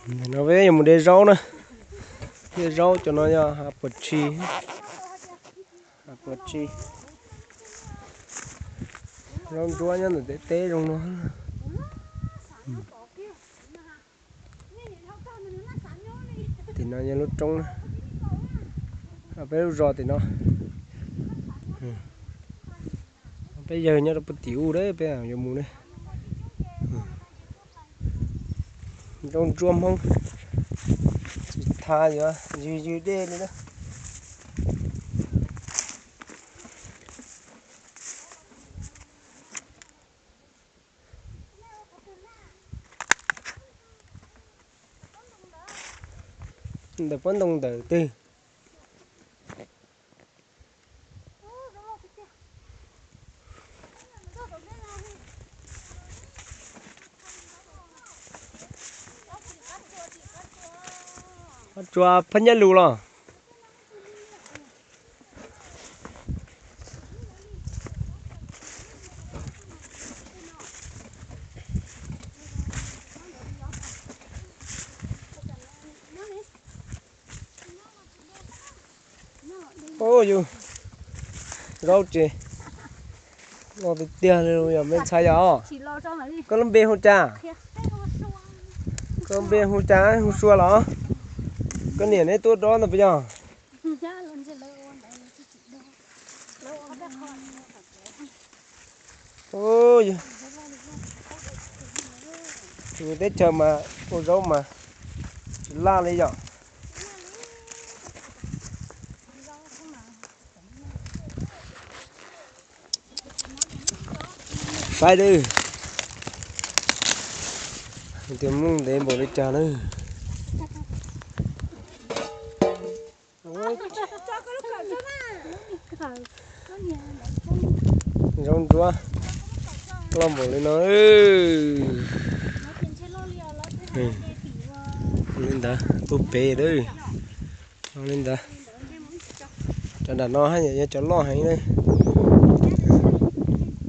No peb yuav mus de zaub na. De zaub cov no yog hav puas tsi. Hav puas tsi. Zaub ntsuab nyob ntawm tej teb zoo no. Tim no yog lub roob na. Peb lub zos tim no. Peb yawg nyob rau puag tim ub, peb yuav mus ne. Zaub ntsuab Hmoob, tsis tha yuav ywg ywg dej li na. Ntawm pob ntoo ntawm twg? Qab tsuas phab nyab lus los? Ub, yus zaub tsis loj tiag tiag li yog me ntxhais yog? Koj lub npe hu cas? Koj npe hu cas, hu Sua los? Koj niam neb tuaj dob ntawd puas yog? Ub, teb chaws mas ua zaub mas tsis laj li yom. Saib dwb, tias muaj ntev npaum li cas na. Zaub ntsuab loj npaum li no. Li ntawd, ub pem dwb. Li ntawd, cov nram no haj yam yog cov loj heev na.